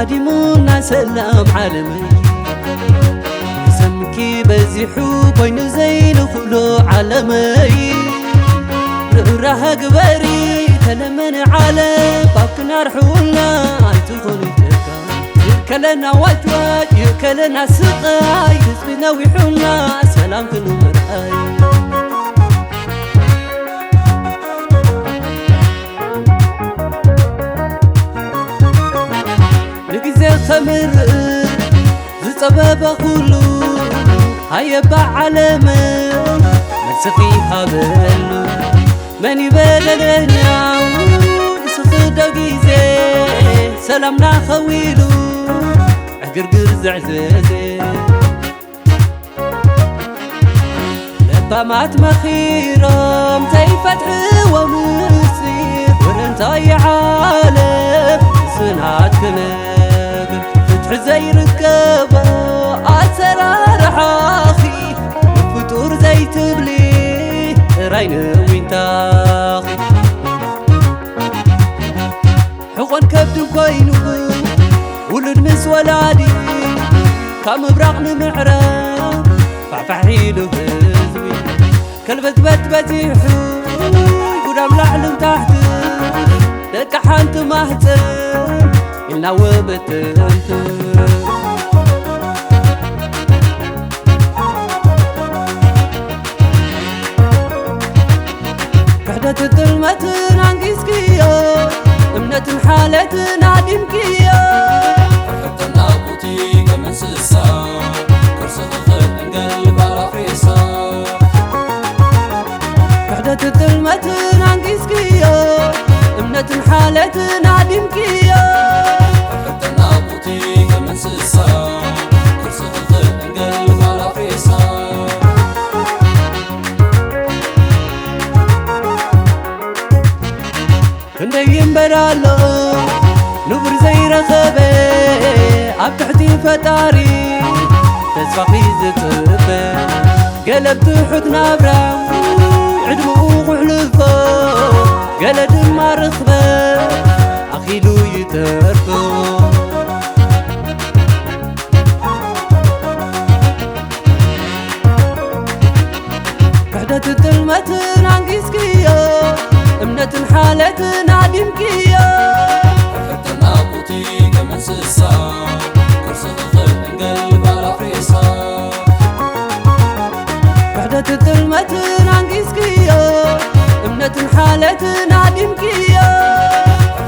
ዲሙና ሰላም ዓለመይ፣ ሰምኪ በዚሑ ኮይኑ ዘይንኽሎ ዓለመይ። ርህራሀ ግበሪ ተለመነ ዓለም፣ ባክና ርሕውና ኣይትኾኑ ጨካ። ይእከለና ዋጅዋጅ፣ ይእከለና ስቓይ፣ ህዝቢ ነዊሑና ሰላም ክንምርኣይ። ንግዜ ኸምርእ ዝጸበበ ኹሉ፣ ሃየ በዓለመ መልስኺ ሃበሉ። መን ይበደለኛ ንስኺ ዶ ግዜ ሰላምና ኸዊሉ ዕግርግር ዘዕዘዘ። ለባማት መኺሮም ዘይፈትሕዎ ምስጢር፣ ወረ እንታይ ዓለም ስናት ክነግር። ፍትሒ ዘይርከቦ ኣሰራርሓኺ፣ ፍጡር ዘይትብሊ ጥራይ ንዊንታኺ። ሕቖን ከብድን ኮይኑ ውሉድ ምስ ወላዲ፣ ካብ ምብራቕ ንምዕራብ ፋሕፋሕ ኢሉ ህዝቢ። ከልበትበት በዚሑ ጉዳም ላዕልን ታሕትን፣ ደቂ ሓንቲ ማህፀን ኢልና ወበተንትን። ክሕደት ጥልመትን ኣንጊስክዮ፣ እምነትን ሓለትን ኣዲምክዮ። ሕተና ቁቲ ከም እንስሳ፣ ቅርሲ ክኽእል እንገልባላ ሬሳ። ክሕደት ጥልመትን ኣንጊስክዮ፣ እምነትን ሓለትን ኣዲምክዮ። ሕተና ቁቲ ከም እንስሳ፣ ቅርሲ ክኽእል እንገልባላ ሬሳ። ክንደይ እምበር ኣሎ ንቡር ዘይረኸበ፣ ኣብ ትሕቲ ፈጣሪ ተስፋኺ ዝጽበ። ገለ ብትሑት ናብራ ዕድመኡ ክሕልፎ፣ ገለ ድማ ርኽበ ኣኺሉ ይተርፎ። ክሕደት ጥልመትን ኣንጊስክዮ፣ እምነትን ሓለትን ኣዲምክዮ። ሕተና ቁቲ ከም እንስሳ፣ ቅርሲ ክኽእል እንገልባላ ሬሳ። ክሕደት ጥልመትን ኣንጊስክዮ፣ እምነትን ሓለትን ኣዲምክዮ።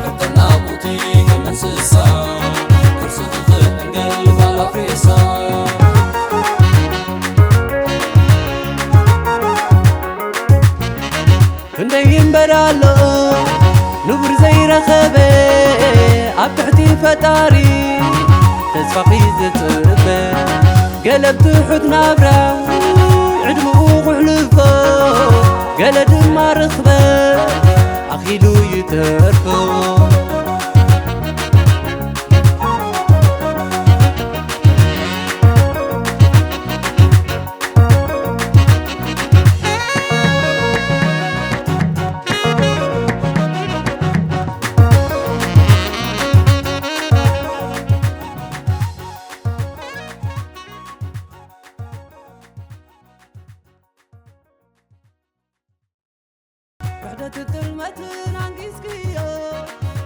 ሕተና ቁቲ ከም እንስሳ፣ ቅርሲ ክኽእል እንገልባላ ሬሳ። ክንደይ እምበር ኣሎ ንቡር ዘይረኸበ፣ ኣብ ትሕቲ ፈጣሪ ተስፋኺ ዝጽበ። ገለ ብትሑት ናብራ ዕድመኡ ክሕልፎ፣ ገለ ድማ ርኽበ ኣኺሉ ይተርፎ። ክሕደት ጥልመትን ኣንጊስክዮ፣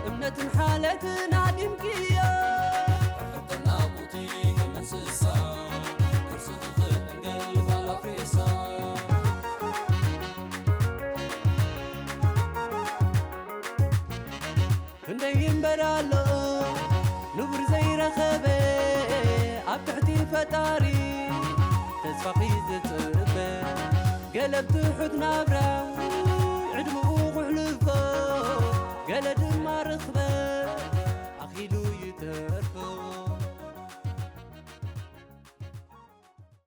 እምነትን ሓለትን ኣዲምክዮ። ሕተና ቁቲ ከም እንስሳ፣ ቅርሲ ክኽእል እንገልባላ ሬሳ። ክንደይ እምበር ኣሎ ንቡር ዘይረኸበ፣ ኣብ ትሕቲ ፈጣሪ ተስፋኺ ዝጽበ። ገለ ብትሑት ናብራ ዕድመኡ ክሕልፎ፣ ገለ ድማ ርኽበ ኣኺሉ ይተርፎ።